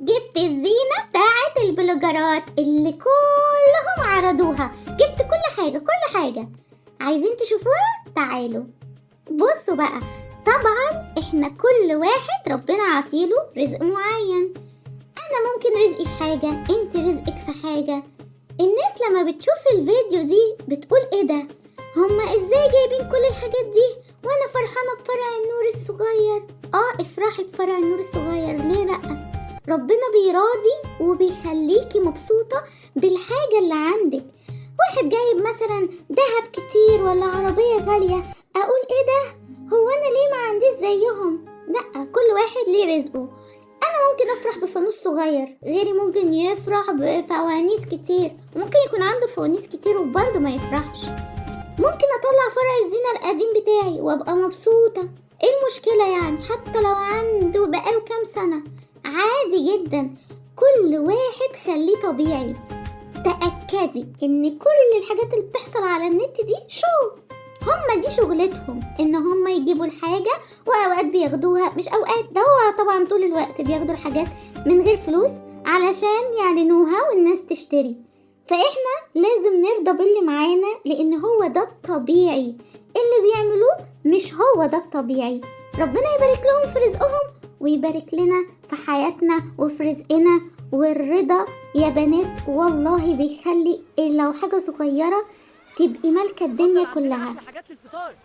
جبت الزينة بتاعت البلوجرات اللي كلهم عرضوها، جبت كل حاجة كل حاجة. عايزين تشوفوها؟ تعالوا بصوا بقى. طبعا احنا كل واحد ربنا عطيله رزق معين، انا ممكن رزقي في حاجة، انت رزقك في حاجة. الناس لما بتشوف الفيديو دي بتقول ايه ده، هما ازاي جايبين كل الحاجات دي وانا فرحانة بفرع النور الصغير؟ افرحي بفرع النور الصغير، ليه لأ؟ ربنا بيراضي وبيخليكي مبسوطة بالحاجة اللي عندك. واحد جايب مثلا ذهب كتير ولا عربية غالية، اقول ايه ده، هو انا ليه ما عنديش زيهم؟ لأ، كل واحد ليه رزقه. انا ممكن افرح بفانوس صغير، غيري ممكن يفرح بفوانيس كتير، وممكن يكون عنده فوانيس كتير وبرضه ما يفرحش. ممكن اطلع فرع الزينة القديم بتاعي وابقى مبسوطة، ايه المشكلة يعني؟ حتى لو عنده بقاله كام سنة، عادي جدا. كل واحد خليه طبيعي. تأكدي ان كل الحاجات اللي بتحصل على النت دي شو، هما دي شغلتهم، ان هما يجيبوا الحاجة، واوقات بياخدوها، مش اوقات، ده هو طبعا طول الوقت بياخدوا الحاجات من غير فلوس علشان يعلنوها والناس تشتري. فاحنا لازم نرضى باللي معانا، لان هو ده الطبيعي، اللي بيعملوه مش هو ده الطبيعي. ربنا يبارك لهم في رزقهم ويبارك لنا في حياتنا وفي رزقنا. والرضا يا بنات والله بيخلي لو حاجة صغيرة تبقي مالكة الدنيا كلها. حاجات للفطار.